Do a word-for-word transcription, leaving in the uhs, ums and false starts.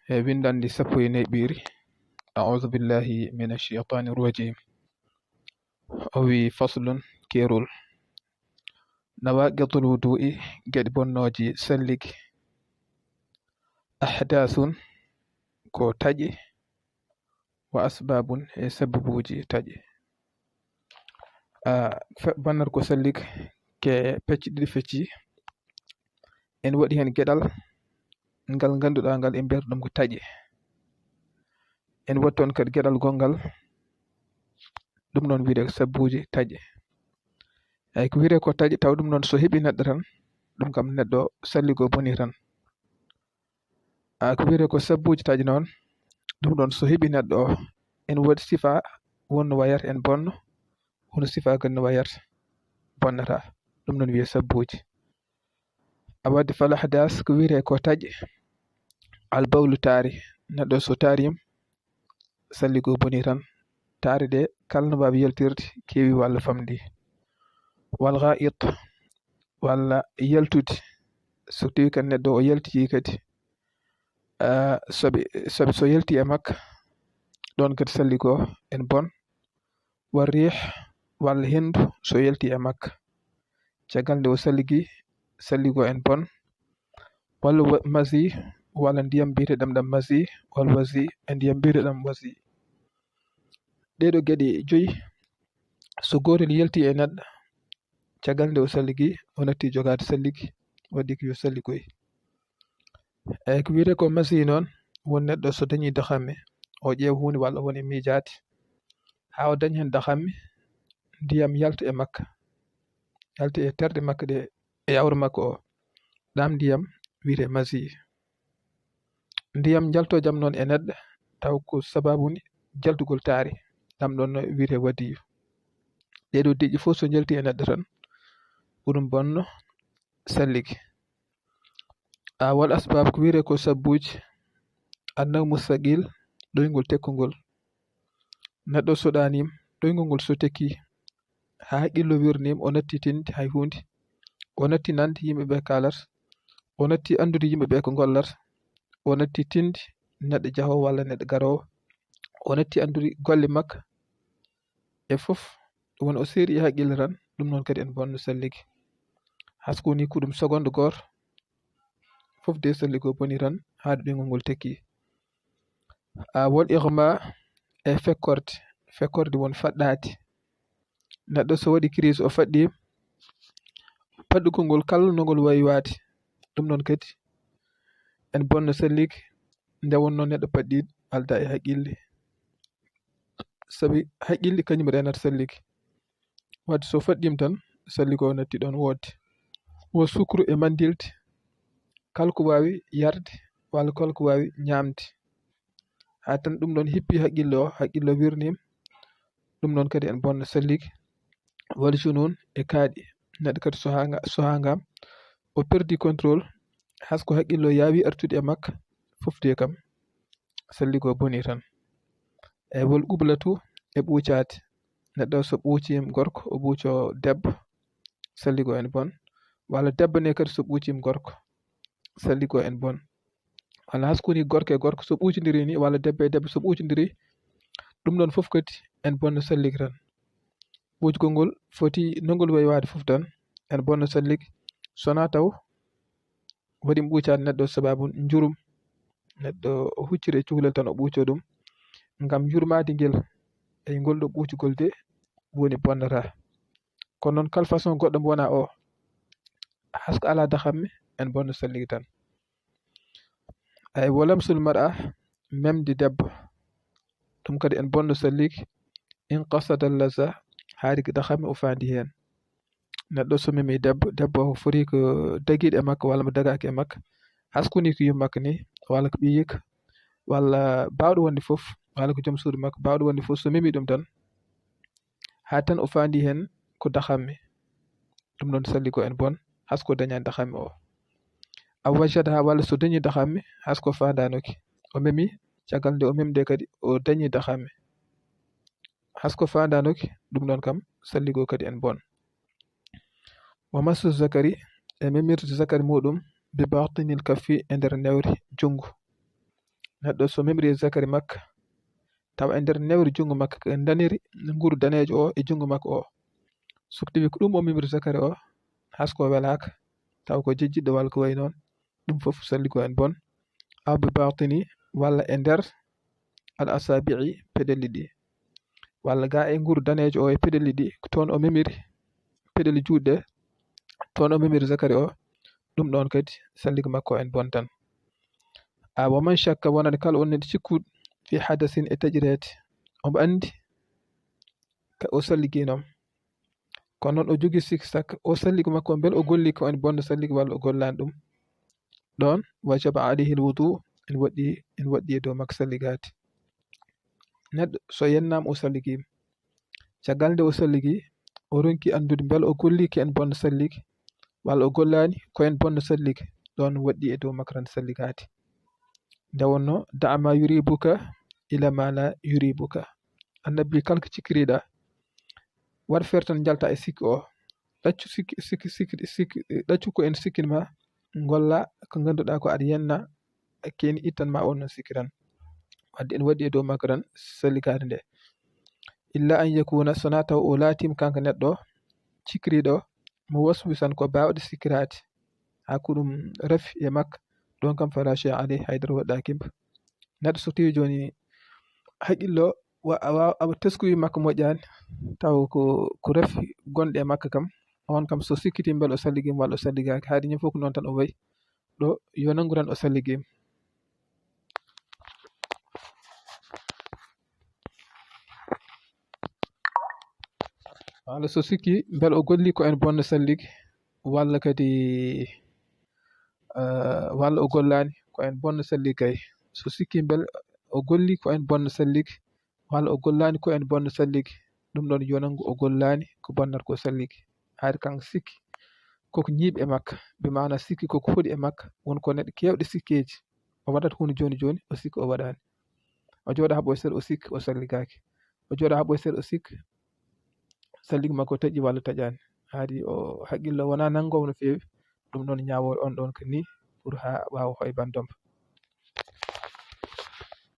E winndannde sappo e nayi ɓiire. Audu billahi min asheytaani rajim. O wi faslun, keerol. Nawaqidul wudu'i, geɗe bonnooje selligi. Ahdaasun, ko taƴe. Wa asbaabun, e sababuuji taƴe. Bonnata ko selligi ke pecce ɗiɗi fecci. En waɗi heen geɗal ngal ngannduɗaa ngal en mbiyata ɗum ko taƴe. En waɗi toon kadi geɗal gonngal, ɗum noon wiyetee sababuuji taƴe. Eyi, ko wiyetee ko taƴe, taw ɗum noon so heɓii neɗɗo tan, ɗum kam neɗɗo selligi goo bonii tan. A ko wiyetee ko sababuuji taƴe noon, ɗum ɗoon so heɓii neɗɗo o, en waɗi sifa wonno wayata en bonno, hono sifa kadi no wayata bonnata, ɗum noon wiyee sababuuji. A waɗi fal ahdaas ko wiyetee ko taƴe, al bawlu taari, neɗɗo so taariima, selligi goo bonii tan. Taari de kala no waawi yaltirde, keewi walla famɗi. Wal ghaa'it, walla yaltude, so tawii kadi neɗɗo o yaltii kadi, soɓe, soɓe so yaltii e makka, ɗoon kadi selligi goo ene bon. War riih, walla henndu so yaltii e makka, caggal nde o selligi, selligi goo ene bon. Walla mazi, walla ndiyam mbiyeteeɗam ɗam mazi, walla wazi, e ndiyam mbiyeteeɗam wazi. Ɗee ɗoo geɗe joyi, so gootel yaltii e neɗɗo, caggal nde o selligi, o natti jogaade selligi, waɗi ko yo selligoy. Eyi, ko wiyetee ko mazi noon, won neɗɗo so dañii daxamme, o ƴeewa huunde walla won e miijaade, haa o daña heen daxamme, ndiyam yalta e makka, yalta e terɗe makka ɗe, e awra makko o, ɗam ndiyam wiyetee mazi. Ndiyam njaltoojam noon e neɗɗo, taw ko sababu ni jaltugol taari, ɗam ɗoon no wiyetee wadiyu. Ɗee ɗoo diƴƴe fof so njaltii e neɗɗo tan, ko ɗum bonno selligi. A wal asbaab ko wiyetee ko sababuuji, annaw mustaqil, ɗoyngol tekkungol. Neɗɗo so ɗaaniima, ɗoyngol ngol so tekkii, haa haqqillo wirniima, o natti tinde hay huunde, o natti nande yimɓe ɓe kaalata, o natti anndude yimɓe ɓe ko ngollata, o natti tinde neɗɗo jahoowo walla neɗɗo garoowo, o natti anndude golle makko e fof, won o seeri e haqqille tan, ɗum noon kadi ene bonno selligi. Hasko ni ko ɗum seconde gooto, fof de selligi goo bonii tan, haa ɗo ɗoyngol ngol tekki. A wol ighma e fekkorde, fekkorde won faɗɗaade. Neɗɗo so waɗi crise, o faɗɗiima, faɗɗugol ngol kala no ngol waawi waade, ɗum noon kadi ene bonna selligi, nde wonnoo neɗɗo faɗɗiiɗo aldaa e haqqille. Sabi haqqille kañum reenata selligi. Wadde so faɗɗiima tan, selligi goo natti ɗoon woodde. Wo sukru e manndilde, kala ko waawi yarde walla kala ko waawi ñaamde. Haa tan ɗum ɗoon hippii haqqille o, haqqille o wirniima, ɗum noon kadi ene bonna selligi. Walla junun e kaaɗi, neɗɗo kadi sohaanga, sohaangam, o perdii contrôle, hasko haqqille o yaawi artude e makko, fof de kam, selligi goo bonii tan. Eyi, wol qublatu e ɓuucaade, neɗɗo so ɓuuciima gorko, o ɓuucoo debbo, selligi goo ene bon, walla debbo ne kadi so ɓuuciima gorko, selligi goo ene bon. Walla hasko ni gorko e gorko so ɓuucondiri ni, walla debbo e debbo so ɓuucondiri, ɗum ɗoon fof kadi ene bonna selligi tan. Ɓuucgol ngol foti no ngol waawi waade fof tan, ene bonna selligi, so wonaa taw waɗi ɓuucaade neɗɗo sababu njurum, neɗɗo o hucciri e cukalel tan o ɓuucoo ɗum, ngam yurmaade ngel, eyi, ngol ɗoo ɓuucgol de woni bonnata. Kono noon kala façon goɗɗo mo wonaa o, hasko alaa daxamme, ene bonna selligi tan. Eyi, wa lamsul mar'a, memde debbo, ɗum kadi ene bonna selligi, in qasada laza, haade ko daxamme o faandi heen. Neɗɗo so memi debbo, debbo o foti ko dagiiɗo e makko walla mo dagaaki e makko, hasko ni ko yumma makko ni, walla ko ɓiyiiko, walla baawɗo wonde fof, walla ko joom suudu makko, baawɗo wonde fof, so memi ɗum tan, haa tan o faandi heen ko daxamme, ɗum noon selligi goo ene bon, hasko dañaani daxamme o. Aw wajadaha, walla so dañii daxamme, hasko faandaanoki, o memi, caggal nde o memi nde kadi, o dañii daxamme, hasko faandaanoki, ɗum ɗoon kam, selligi goo kadi ene bon. Wa massu zakari, e memirde zakari muɗum, bi batinil kaffi, e nder newre junngo. Neɗɗo so memri zakari makko, tawa e nder newre junngo makko ko daniri nguru daneejo o e junngo makko o, so tawi ko ɗum o memri zakari o, hasko welaaka, tawa ko jejjitɗo walla ko wayi noon, ɗum fof salligo en bon. Aw bi batini, walla e nder al asabi'i, peɗeli ɗi, walla ga e nguru daneejo o e peɗeli ɗi, toon o memiri peɗeli juuɗe, toon o memiri zakari o, ɗum ɗoon kadi salligo makko en bontan. A wa man shakka, wonande kala on neɗɗo cikkuɗo, fi hadasin, e taƴireede, omo anndi ka o salligiino. Kono noon o jogii sikki sakka, o salligo makko mbele o golli ko en bonno salligi walla o gollaani ɗum. Ɗoon wajaba alayhi al wudu, en waɗɗi, en waɗɗi e dow makko salligaade. Neɗɗo so yennaama o salligiima, caggal nde o salligi, o ronki anndude mbele o golli ko en bonno salligi walla o gollaani ko en bonno salligi, ɗoon waɗɗi e dow makko tan salligaade. Nde wonno, da' ma yuribuka ila ma la yuribuka. Annabi, kala ko cikkiriɗa, waɗ feere tan njalta e sikki o. Ɗaccu sikki, sikki, sikki, sikki, ɗaccu ko en sikkini ma, ngolla ko ngannduɗaa ko aɗa yenna, keni ittan ma on non sikki tan. Wadde en waɗɗi e dow makko tan salligaade nde. Illa an yakuna, sona taw o laatima kanko neɗɗo cikkiriɗo, mo waswisan, ko baawɗo sikkiraade, haa ko ɗum rafi e makko, ɗon kam fala shay alayhi, haydara waɗɗaaki mbo. Neɗɗo so tawi jooni haqqillo wa-, wa-, awa teskuji makko moƴƴaani, taw ko, ko rafi gonɗe e makko kam, on kam so sikkiti mbele o salligiima walla o salligaaki, haade ñin fof ko noon tan o wayi, ɗo yo nanngu tan o salligiima. Walla so sikki mbele o golli ko en bonno salligi, walla kadi, eh, walla o gollaani ko en bonno salligi kay. So sikki mbele o golli ko en bonno salligi, walla o gollaani ko en bonno salligi, ɗum ɗoon yo nanngu o gollaani ko bonnata ko salligi. Haade kanko sikki koko ñiiɓi e makko, bi maana sikki koko hoɗi e makko, won ko neɗɗo keewɗo sikkeeji, o waɗat huunde jooni jooni, o sikki o waɗaani. O jooɗa haa ɓooya seeɗa, o sikki o salligaaki. O jooɗa haa ɓooya seeɗa, o sikki salligi makko taƴi walla taƴaani. Haade o haqqillo wonaa nanngoowo no feewi, ɗum ɗoon ñaawoore on ɗoon ko nii pour haa waawa hoybande ɗoon.